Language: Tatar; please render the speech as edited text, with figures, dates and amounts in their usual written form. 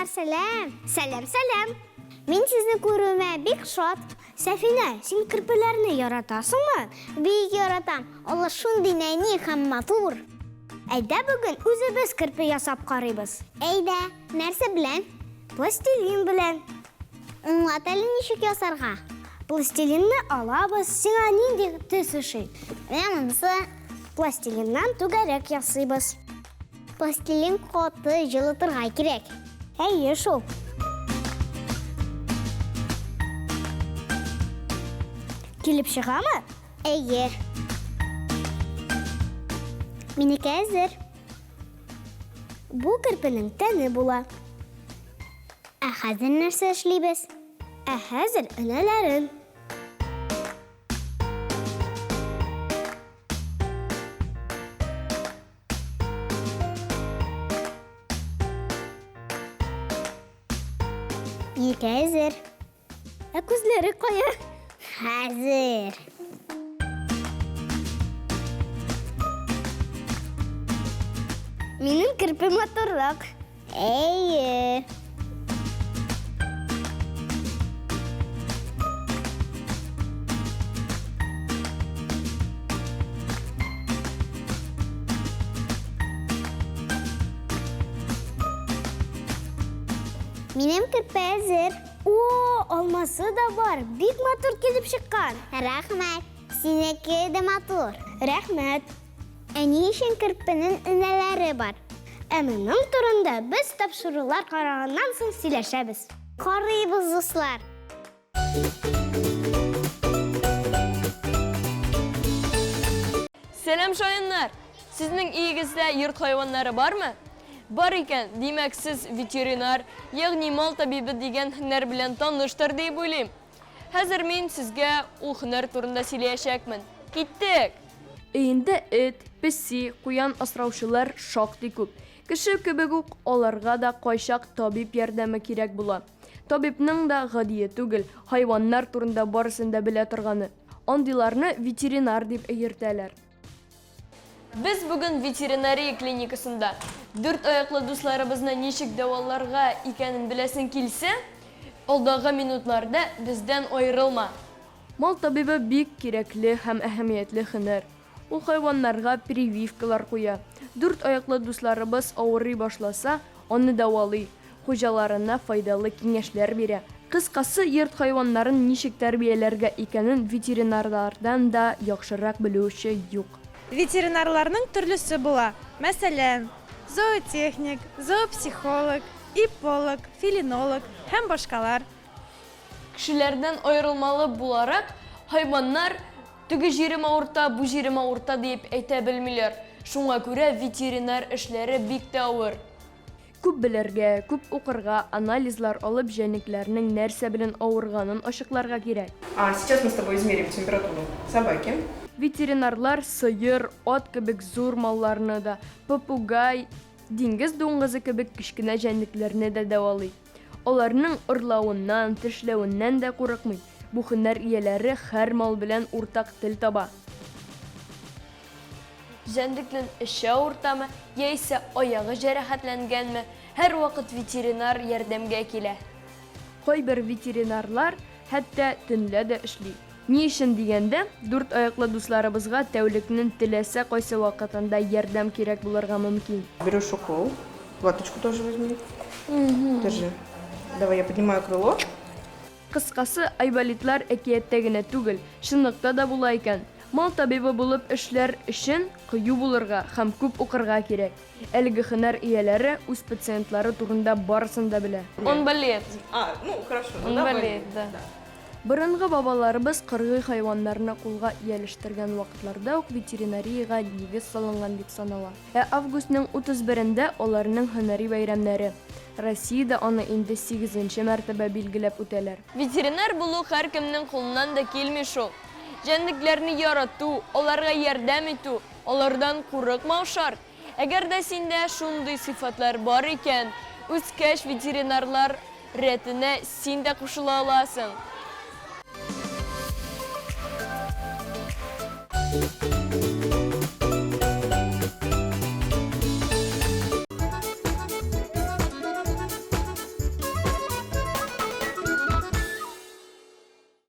Сәлам! Сәлам, сәлам! Мин сезне күрүемә бик шат. Сәфинә, син керпеләрне яратасыңмы? Бик яратам. Алар шундый нәни һәм матур. Әйдә бүген үзебез керпе ясап карыйбыз. Әйдә, нәрсә белән? Пластилин белән. Аңлат әле ничек ясарга. Пластилинны алабыз, сиңа нинди төс ошый? Менә монысы. Пластилиннан түгәрәк ясыйбыз. Пластилин каты, җылытырга кирәк. Әйе шул. Килеп чыгамы? Әйе. Минеке әзер. Бу керпенең тәне була. Ә хәзер нәрсә эшлибез? Ә хәзер энәләрен. Ике әзер. Ә күзләре кая? Хәзер. Минем керпе матуррак. Әйе. Минем керпе әзер. О, алмасы да бар. Бик матур килеп чыккан. Рәхмәт. Синеке дә матур. Рәхмәт. Ә ни өчен керпенең энәләре бар? Ә моның турында без тапшырулар караганнан соң сөйләшәбез. Карыйбыз, дуслар! Сәлам, шаяннар! Сезнең өегездә йорт хайваннары бармы? Бар икән, димәк, сез ветеринар, ягъни мал табибы дигән һөнәр белән таныштыр дип уйлыйм. Хәзер мин сезгә ул һөнәр турында сөйләячәкмен. Киттек! Өендә эт, песи, куян асраучылар шактый күп. Кеше кебек үк, аларга да кайчак табиб ярдәме кирәк була. Табибның да гадие түгел, хайваннар турында барысын да белә торганы. Андыйларны ветеринар дип йөртәләр. Без бүген ветеринария клиникасында. Дүрт аяклы дусларыбызны ничек дәваларга икәнен беләсең килсә, алдагы минутларда бездән аерылма. Мал табибы бик кирәкле һәм әһәмиятле һөнәр. Ул хайваннарга прививкалар куя. Дүрт аяклы дусларыбыз авырый башласа, аны дәвалый, хуҗаларына файдалы киңәшләр бирә. Кыскасы, йорт хайваннарын ничек тәрбияләргә икәнен ветеринарлардан да яхшырак белүче юк. Ветеринарларның төрлесе була, мәсәлән, зоотехник, зоопсихолог, ипполог, фелинолог һәм башкалар. Кешеләрдән аерылмалы буларак, хайваннар теге җирем авырта, бу җирем авырта диеп әйтә белмиләр. Шуңа күрә ветеринар эшләре бик тә авыр. Күп белергә, күп укырга, анализлар алып җәнлекләрнең нәрсә белән авырганын ачыкларга кирәк. А сейчас мы с тобой измерим температуру собаки. Ветеринарлар сыер, ат кебек зур малларны да, попугай, диңгез дуңгызы кебек кечкенә җәнлекләрне дә дәвалый. Аларның ырлавыннан, тешләвеннән дә курыкмый. Бу һөнәр ияләре һәр мал белән уртак тел таба. Җәнлекнең эче авыртамы, яисә аягы җәрәхәтләнгәнме, һәрвакыт ветеринар ярдәмгә килә. Кайбер ветеринарлар хәтта төнлә дә эшли. Ни өчен дигәндә, дүрт аяклы дусларыбызга тәүлекнең теләсә кайсы вакытында ярдәм кирәк булырга мөмкин. Берешь укол, ваточку тоже возьми. Держи. Давай я поднимаю крыло. Кыскасы, айболитлар әкияттә генә түгел, чынлыкта да була икән. Мал табибы булып эшләр өчен кыю булырга һәм күп укырга кирәк. Әлеге һөнәр ияләре үз пациентлары турында барысын да белә. Он болеет. А, ну, хорошо. Он болеет, да. Борынгы бабаларыбыз кыргый хайваннарны кулга ияләштергән вакытларда ук ветеринариягә нигез салынган дип санала. Ә августның 31-ндә аларның һөнәри бәйрәмнәре. Россиядә аны инде сигезенче мәртәбә билгеләп үтәләр. Ветеринар булу һәркемнең кулыннан да килми шул. Җәнлекләрне ярату, аларга ярдәм итү, алардан курыкмау шарт. Әгәр дә синдә шундый сыйфатлар бар икән, үскәч ветеринарлар рәтенә син дә кушыла аласың.